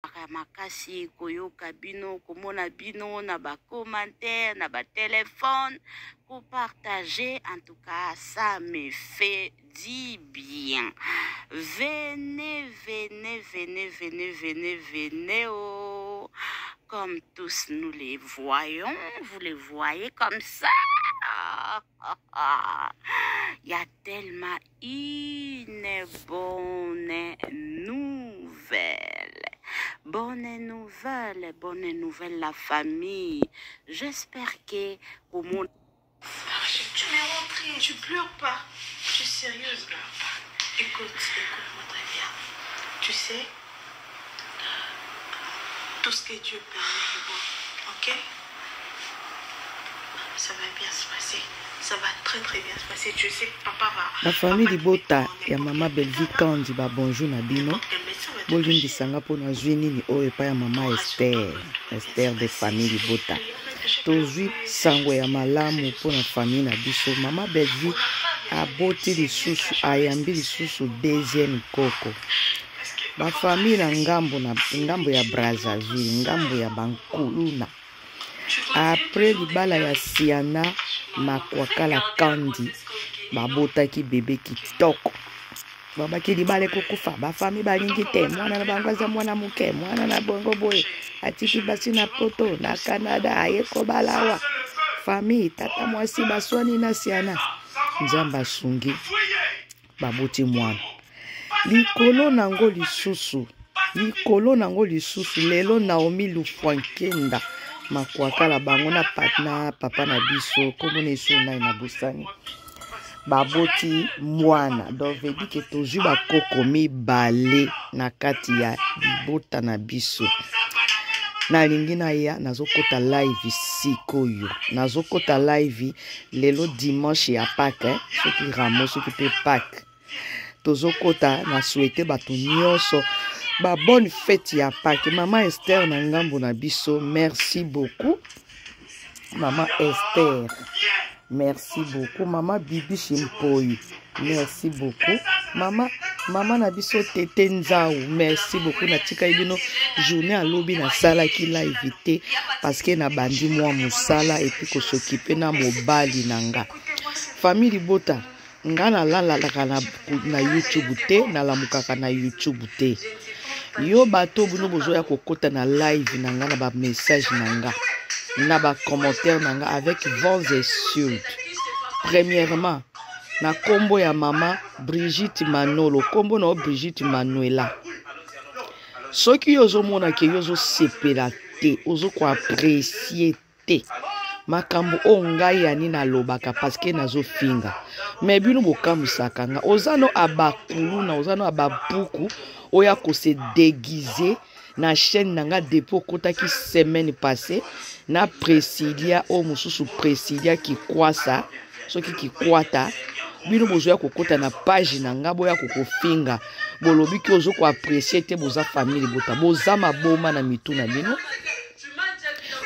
Ya makasi koyoka bino, komona bino na ba commentaire, na ba téléphone, ko partager. En tout cas, ça me fait du bien. Venez, venez, venez, venez, venez, venez. Oh, comme tous nous les voyons, vous les voyez comme ça. Il y a tellement une bonne nouvelle. Bonne nouvelle, bonne nouvelle la famille. J'espère que comment Tu m'es rentrée, tu pleures pas. Je suis sérieuse là. Écoute, écoute-moi très bien. Tu sais, tout ce que Dieu permet est bon. Ok Ça va bien se passer. Ça va très très bien se passer. Tu sais, papa va. La famille libota ya mama Bellevue Kandi ba bonjour na bino. Bolimbisa nga mpo nazwi nini oyo epai ya mama Esther, Esther de famille libota. Tozwi sango ya malamu mpo na famille na biso. Mama Bellevue aboti lisusu, ayambi lisusu deuxième koko. Ba famille na ngambo na ngambo ya Brazzaville, ngambo ya bankuluna. Après libala ya Siana Makwakala Kandi, babotaki bebe kitoko. Babaki libala ekokufa, bafami balingi te, mwana na bango aza mwana moke, mwana na bongo boye, atiki basi na poto, na Canada, aye kobala awa. Famille, tata mwasi baswani na Siana. Nzambe asungi, baboti mwana. Likolo nango lisusu, likolo nango lisusu, lelo Naomi Lufwankenda makwakala bango na na papa na biso komona esu nai na bosani baboti mwana donc veut dire que tozwi bakoko mibale na kati ya libota na biso. Nalingi naya, nazokota live sikoyo, nazokota live lelo dimanche ya Pâques, eh? Soki ramo soki mpe Pâques tozokota. Na souhaite bato nyonso ba bonne fête ya Pâques. Mama Esther na ngambo na biso, merci beaucoup mama Esther, merci beaucoup mama Bibi Shimpoyi, merci beaucoup mama mama na biso Tete Nzau, merci beaucoup. Natikali bino journée alobi nasalaki live te parce que nabandi mwa mosala epuis kosokipe na mobali na nga. Famille libota, nga nalalalaka na, na YouTube te, nalamukaka na YouTube te. Yo bato bino bozoya kokota na live na nga na ba message na nga na ba commentaire na nga avec vos insultes. Premièrement, na kombo ya mama Brigitte Manolo, kombo na yo Brigitte Manuela, soki yo ozomona ke yo ozosepela te, ozokoapprécier te makambo oyo ngai yani nalobaka parce que nazofinga, me bino bokamwisaka nga. Oza no abakuluna, oza no abapuku oyo akose déguiser na chaîne na nga depuis okotaki semaine passée na Presilia oyo mosusu Presilia Kikwasa soki Kikwata. Bino bozoya kokota na page na nga, boya kokofinga, bolobi ki ozo koapprécier te. Boza famille libota, boza maboma na mitu na bino,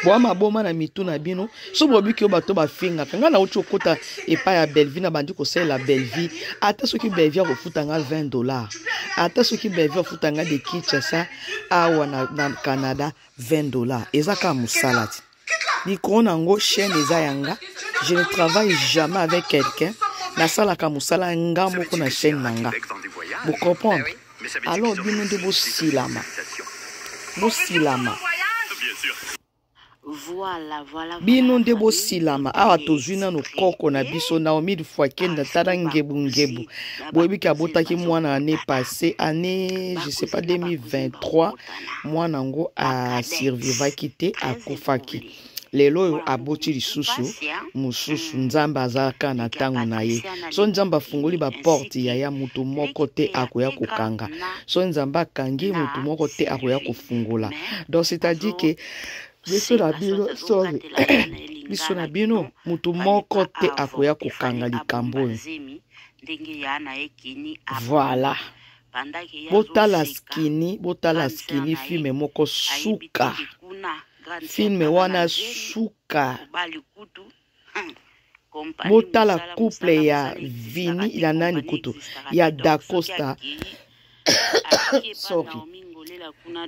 boa maboma na mitu na bino. So bolobi ki oyo bato bafingaka ngai, nauti okota epai ya Bellevue, na bandi kosalela Bellevue. Ata soki Bellevue akofuta nga 20 dollars, ata soki Bellevue afuta nga de Kinshasa awa na Canada 20 dollars, eza kaka mosala ti likolo nango. Chaîne eza ya nga, je ne travaille jamais avec quelqu'un, nasalaka mosala nga moko na chaîne na nga, bocomprendre. Alors bino nde bosilama, bosilama. Voilà, voilà. Bino nde bosilama. Awa tozwi nano koko na biso Naomi Lufwakenda. Tala ngebungebu, boyebi abotaki mwana année passée, année je sais pas, 2023. Mwana yango asurvivaki te, akufaki. Lelo oyo aboti lisusu mosusu. Nzambe azalaka na ntango na ye. So Nzambe afungoli baporte, yaya, moto moko te akoya kokanga. So Nzambe akangi, moto moko te akoya kofungola. Donc c'est-à-dire que biso na bino, sorry, biso na bino, moto moko te akoya kokanga likambo oyo. Voilà, botala skini, botala skini, film moko suka, film wana suka. Botala couple ya Vini ya nani kutu ya Dacosta, sorry.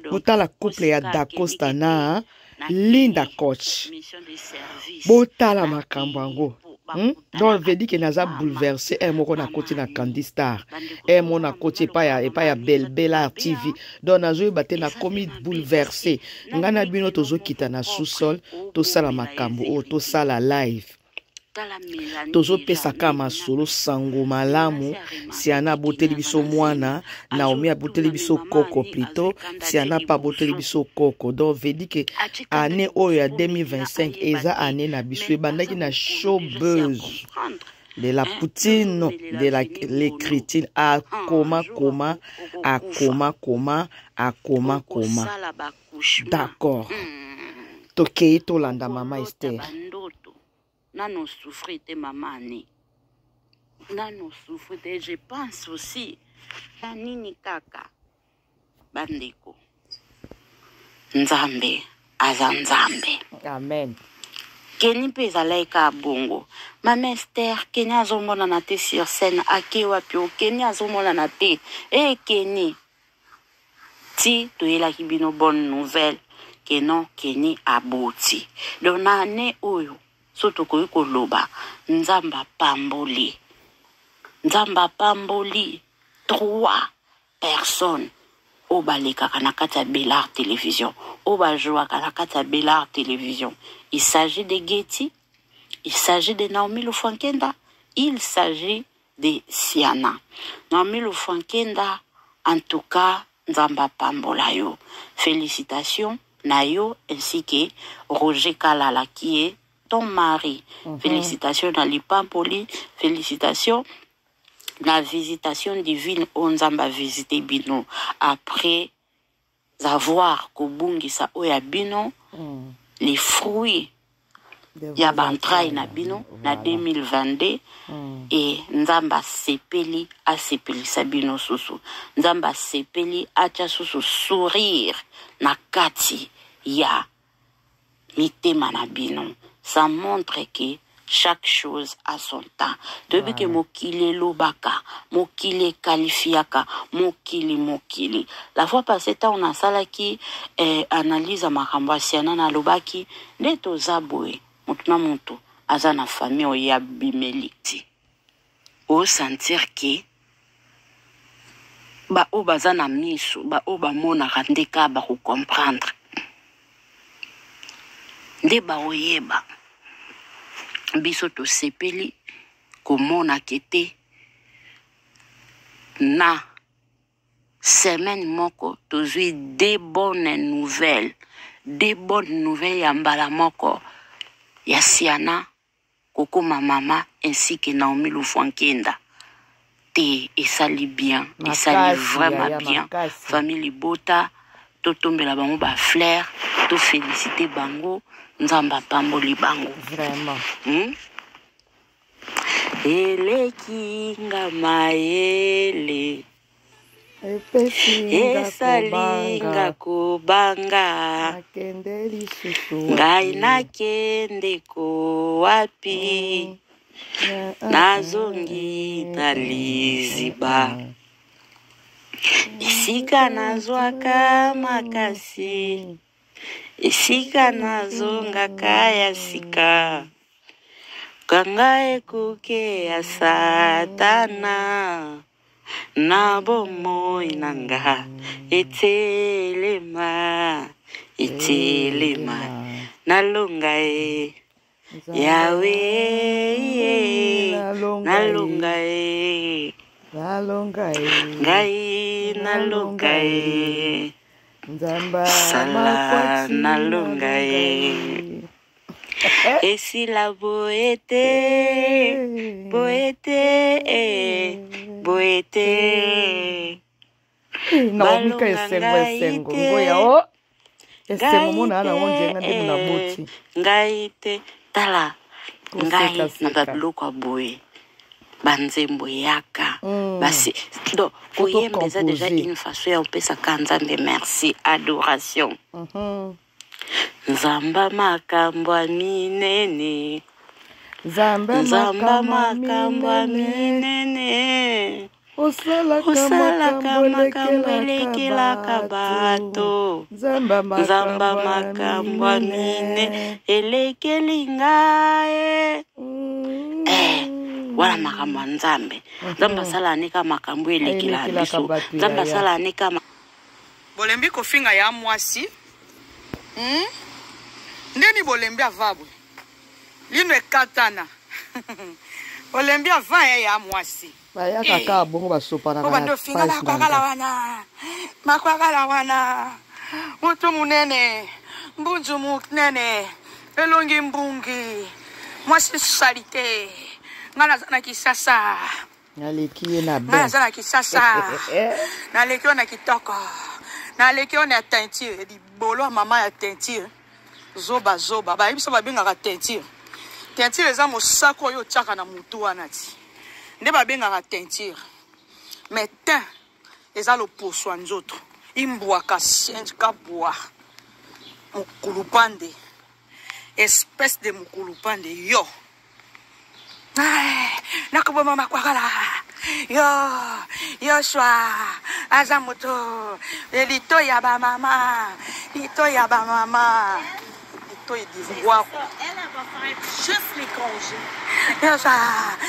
Botala couple ya Dacosta na Linda Coach, botala makambo yango. Donc veut dire que naza bouleversé. Un moko nakoti na Candy Star, un moko nakoti epai ya Bella TV. Donc nazoyeba te, nakomi bouleversé. Ngai na bino tozokita na sous-sol, tosala makambo oyo, tosala live, tozopesa kaka masolo. Sango malamu, Siana aboteli biso mwana, Naomi aboteli biso koko, plutôt Siana mpe aboteli biso koko. Donc veut dire que année oyo ya 2025 eza année na biso. Ebandaki na showbuzz de la poutine de la l'écriture, akoma koma, akoma koma, akoma koma. D'accord, tokei tolanda mama Ester. Nano souffrir te, mama ani nano souffrir te. Je pense aussi na nini kaka, bandeko, Nzambe aza Nzambe. Amen. Keni mpe ezalaki kaka bongo. Mama Ester, Keni azomonana te sur scène, ake wapi? O Keni azomonana te. E Keni ti toyelaki bino bonne nouvelle ke non, Keni aboti. Donc na année oyo so tokoki koloba Nzambe apamboli, Nzambe apamboli trois personnes oyo balekaka na kati ya Bellar Télévision, oyo bajouaka na kati ya Bellar Télévision. Il s'agit de Getty, il s'agit de Naomi Lufankenda, il s'agit de Siana. Naomi Lufankenda, en tout cas Nzambe apambola yo, félicitations na yo ainsi que Roger Kalala qui est ton mari. Félicitations na lipamboli, félicitations na visitation divine oyo Nzambe avisite bino après avoir kobungisa oyo ya bino, les fruits ya baentrailles na bino na 2022. E Nzambe asepeli, asepelisa bino susu. Nzambe asepeli, atya susu sourire na kati ya mitema na bino. Ça montre que chaque chose a son temps. Toyebi ke mokili elobaka, mokili ekalifiaka, mokili mokili. La fois passée, ntango nasalaki analyse ya makambo ya Siana, nalobaki nde toza boye, motu na motu aza na famille oyo abimeli ti osentir ke baoyo baza na miso, baoyo bamonaka nde kaka bakocomprendre, nde baoyeba. Biso tosepeli komona ke te na semaine moko tozwi deux bonnes nouvelles, deux bonnes nouvelles ya mbala moko, ya Siana kokoma mama ainsi que Naomi Lufwankenda. Te, esali bien, esali vraiment bien. Famille libota, totombela bango bafleurs, tofélicité bango. Nzambe apamboli bango. Vraiment. Eleki nga mayele, esali nga kobanga. Nakende lisusu? Ngai nakende ko wapi? Nazongi na liziba esika nazwaka makasi, esika nazongaka ya sika. Kanga ekuke ya Satana na bomoi na nga, etelema, etelema, nalonga ye Yawe, nalonga ye. Nalonga ye. Ngai nalonga ye. Nzamba. Sala nalonga ye. Esila boye te, boye te, boye te. Naomika esengo, esengo ngoya o esengo mona nango nzenga nde mona boti. Ngai te, tala ngai na babiloko ya boye, banzembo eyaka. Basi donc koyemba eza déjà une façon ya kopesaka Nzambe merci, adoration. Nzamba makambo ya minene. Nzambe. Nzamba makambo ya minene. Osalaka makambo elekelaka bato. Nzamba Nzamba makambo ya mine elekeli ngai. Eh, wana makambo ya Nzambe. Nzambe asala nika makambo elekela Elekelaka biso. bato, Nzambe yaya. asala nika Bolembi kofinga ya mwasi, Ndeni bolembi ava boye lino ekatana, olembi ava ye ya mwasi. Bayaka kaka bongo, basopanaka Po na bando ofinga page na makwakala nga. Wana makwakala wana mutu munene, mbunzu munene, elongi mbungi, mwasi sali te. Ngai naza na Kisasa. Naleki ye na Ngai ben. Naza na Kisasa, naleki oyo na kitoko, naleki oyo na teinture. Libolo ya mama ya teinture, zoba zoba. Bayebi biso babengaka teinture. Teinture eza mosako oyo otiaka na motu wana ti nde babengaka teinture, mais teint eza loposo ya nzoto. Imbwaka senjka bwa mokulu pande, espèce de mokulu pande yo. Nakoboma makwakala yo. Yoshua aza moto, lito ya bamama, lito ya bamama, lito edivwako. Juste les congés. Yoshua,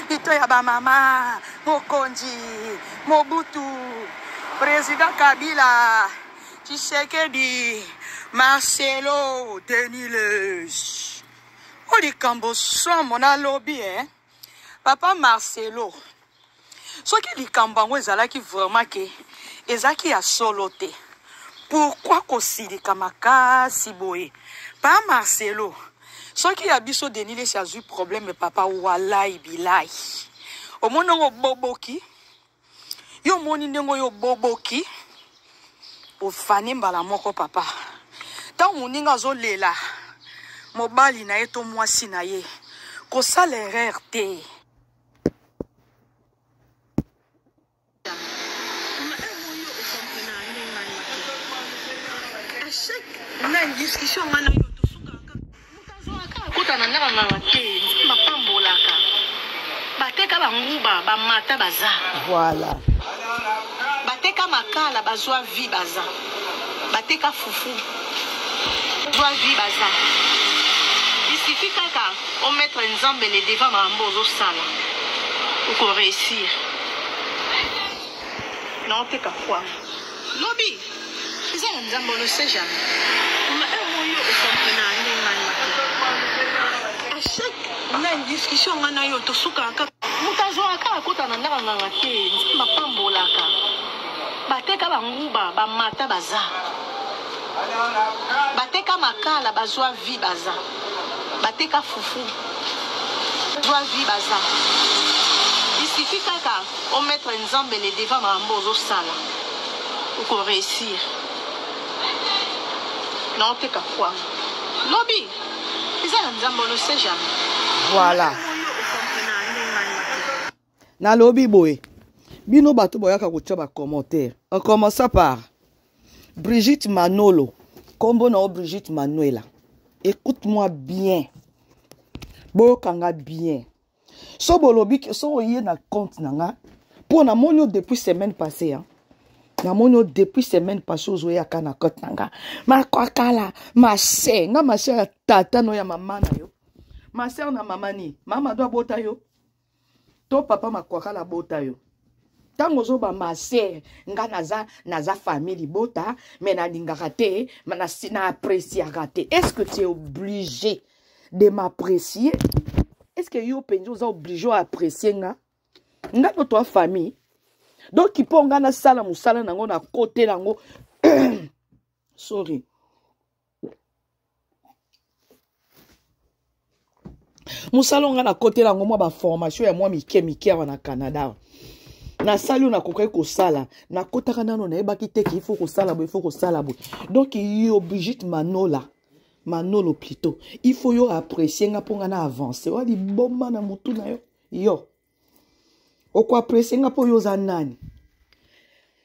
lito ya bamama, mokonzi Mobutu, président Kabila, Tshisekedi, Marcelo Deniles. O likambo somo nalobi, eh? Papa Marcelo, soki likambo yango ezalaki vraiment ke ezalaki ya solo te, pourquoi kosilika makasi boye? Pa Marcelo, soki ya biso Denis Lesi azwi problème, papa, walai bilai, omoni ndenge oboboki yo, omoni ndenge oyo oboboki, ofani mbala moko. Papa, ntango moninga azolela mobali na ye to mwasi na ye, kosala erreur te. À chaque na discussion nga na yo, tosukaka moto azwaka akota na ndako nganga te. Nzambe apambolaka, bateka banguba, bamata baza. Voilà. Bateka makala, bazwa vi baza, bateka fufu, zwa vi baza. Il suffit kaka omettre Nzambe le devant makambo ozosala, okoréussir. Naoteka kwanga, lobi eza na Nzambe, on ne sait jamais. Oyo okomprena ndenge ngai à chaque na discussion nga na yo, tosukaka kaka moto azwaka akota na ndako nganga te. Nzambe apambolaka, bateka banguba, bamata baza, bateka makala, bazwa vi baza, bateka fufu, zwa vi baza. Il suffit kaka omettre Nzambe le devant makambo ozosala, okoréussir. Naoteka kwanga, lobi eza na Nzambe, on ne sait jamais. Voilà. Oyo okomprena ndenge ngai. Nalobi boye, bino bato boyaka kotia bacommentaire, en commençant par Brigitte Manolo, nkombo na yo Brigitte Manuela, écoute-moi bien, boyokanga bien. So bolobi, so oye na compte na nga, mpo namoni yo depuis semaine passée, hein? Namoni yo depuis semaine passée, ozoyaka na compte na nga, makwakala mase nga, mase ya tata no ya mama na yo, ma sœur na mama nini, mama do abota yo to papa makwakala abota yo. Ntango ozoba ma sœur, nga naza famille libota, mais nalingaka te, na appréciaka te. Est ce que tu es obligé de m'apprécier? Est ce que yo mpenza oza obligé oapprécier nga? Nga no toa famille. Donc mpo nga nasala mosala nango na kote nango, sorry, mosala oyo nga nakotela yango, mwa baformation ya mwa mike mike awa na Canada nasali, oyo nakokaki kosala, nakotaka nano, nayebaki te ke il faut kosala boye, il faut kosala boye. Donc yo Brigitte Manola, Manolo plutôt, il faut yo apprécier nga mpo nga na avance. Oya liboma na motu na yo, yo okoapprécier nga mpo yo oza nani?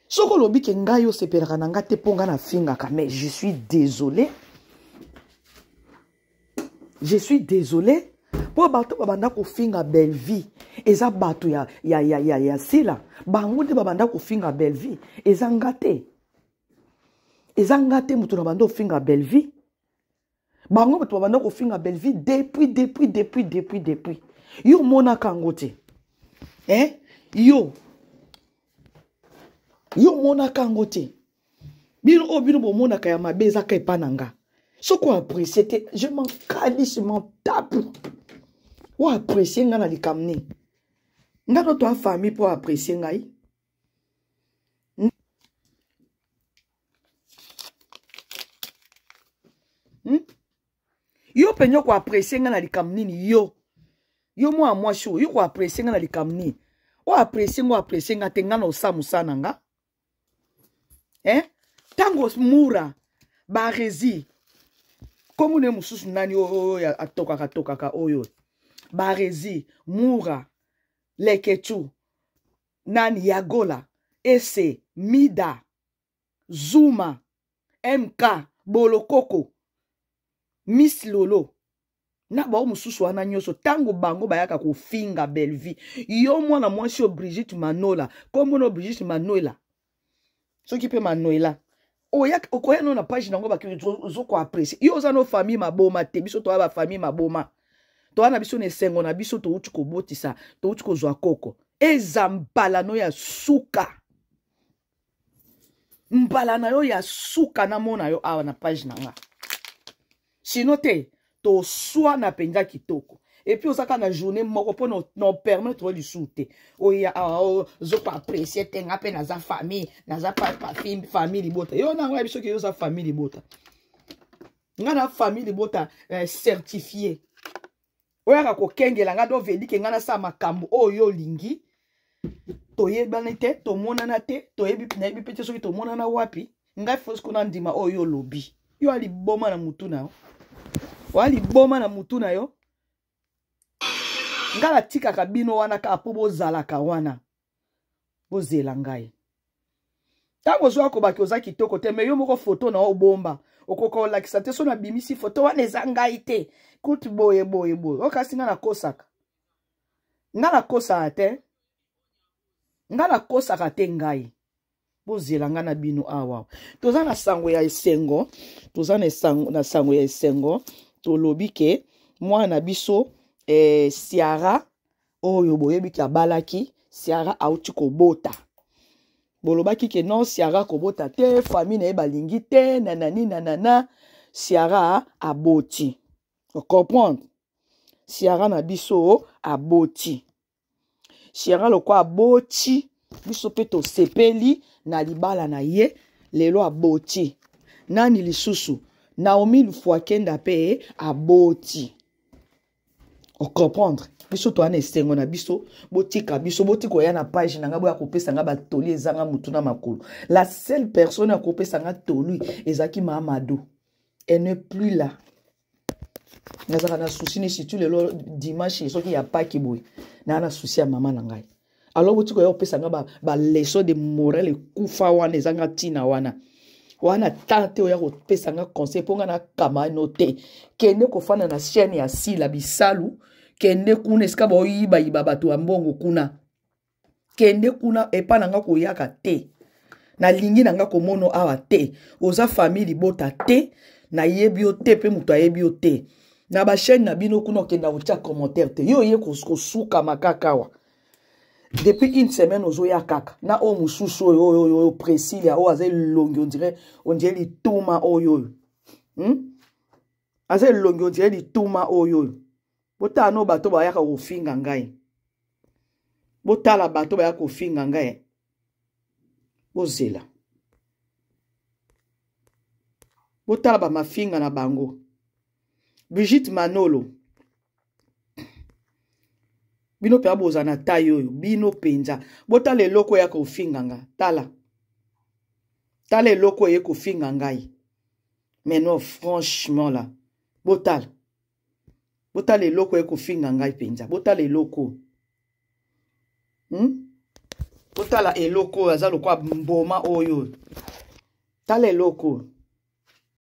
Soki olobi ke ngai osepelaka na nga te mpo nga nafingaka, mais je suis désolé, je suis désolé. Mpo bato babanda kofinga Bellevue eza bato ya, ya, ya, ya, ya Sila. Bango nde babanda kofinga Bellevue, eza nga te. Eza nga te moto na banda kofinga Bellevue. Bango bato babanda kofinga Bellevue depuis, depuis, depuis, depuis, depuis. Yo omonaka yango te. Eh? Yo. Yo omonaka yango te. Bino oyo bino bomonaka ya mabe ezaka epa na nga. Soki oapprécie te, je m'en calisse, je m'en tape. Oapprécie nga na likambo nini? Nga no toa famille mpo oapprécie ngai. Yo mpenza okoapprécie nga na likambo nini? Yo. Yo mwana mwasi oyo, yo koapprécie nga na likambo nini? Oapprécie nga, oapprécie nga te, nga na osala mosala na nga. Eh? Tango Mura, Barezi, kombo na ye mosusu nani oyo atokaka tokaka oyo? Barezi, Mura, Lekechu, nani Yagola, Ese, Mida, Zuma, MK, Bolokoko, Miss Lolo. Na bao mosusu wana nyonso ntango bango bayaka kofinga Bellevue, yo mwana mwasi oyo Brigitte Manola, kombo na Brigitte Manoela, soki mpe Manoela, okoya no na page nango ozo koapprécie. Yo oza no famille maboma te, biso toya ba famille maboma, toya na biso na esengo na biso, touti kobotisa, touti kozwa koko. Eza mbala no ya suka, mbala na yo ya suka namona yo awa na page na nga, sino te toswana mpenza kitoko. Et puis ozaka na journée moko mpo na permettre oyo lisusu te oya awa ozoko apprécier te. Nga mpe naza famille, naza famille libota. Yo nango yebi soki yo oza famille libota. Nga na famille libota certifié. Oyaka kokengela nga do vedike nga nasala makambo oyo yo olingi. Toyebani te, tomonana te, toyebi nayebi mpe te soki tomonana wapi. Ngai fosi kuna ndima oyo yo olobi. Yo aliboma na mutu na yo, oaliboma na mutu na yo. Ngai natikaka bino wana kaka mpo bozalaka wana, bozela ngai ntango ozwa kobaki oza kitoko te. Me yo moko foto na obomba, okoka olakisa te. So nabimisi foto wana eza ngai te, kutu boye boye boye. Okasi ngai nakosaka, ngai nakosaka te, ngai nakosaka te. Ngai bozela ngai na bino awa. Toza na sango ya esengo, toza na sango ya esengo. Tolobi ke mwana na biso Ciara oyo boyebi ke abalaki, Ciara auti kobota. Bolobaki ke non, Ciara kobota te, famille na ye balingi te, nanani nanana. Ciara aboti, comprendre? Ciara na biso aboti. Ciara lokwa aboti, biso mpe tosepeli na libala na ye. Lelo aboti. Nani lisusu? Naomi Lufuakenda mpe aboti. Ocomprendre? Biso toza na esengo na biso. Botika biso, botika oya na page na ngai, boya kopesa ngai batoli ezanga motu na makolo. La seule personne ya kopesa ngai toli ezalaki Mamadou, elle n'est plus là. Nazalaka na souci ne surtout lelo dimanche soki ya paki boye, naa na souci ya mama na ngai. Alors botika oya kopesa ngai baleçon de morale ekufa wana ezanga ntina wana wana tan te. Oya kopesa nga conseil mpo nga nakama no te. Kende kofanda na chaîne ya Sila Bisalu, kende kuna esika baoyibayiba bato ya mbongo kuna, kende kuna. Epa na nga koyaka te, nalingi na nga komono awa te. Oza famille libota te, nayebi yo te mpe moto ayebi yo te. Na bachaîne na bino kuna okenda kotia commentaire te. Yo oye kosukama kaka awa depuis une semaine, ozoya kaka na oyo mosusu oyo oyo oyo Priscilla oyo aza elongi ondire lituma oyo oyo, Aza elongi ondire lituma oyo oyo. Botala no bato bayaka kofinga ngai, botala bato bayaka kofinga ngai. Bozela, botala bamafinga na bango. Brigitte Manolo, bino mpenza boza na tai oyo, bino mpenza botala eloko oyo kofinga nga. Tala, tala eloko oyo kofinga ngai. Mais non, franchement là, botala, botala eloko oyo kofinga ngai mpenza. Botala eloko, Botala eloko oyo aza lokwa mboma oyo. Tala eloko.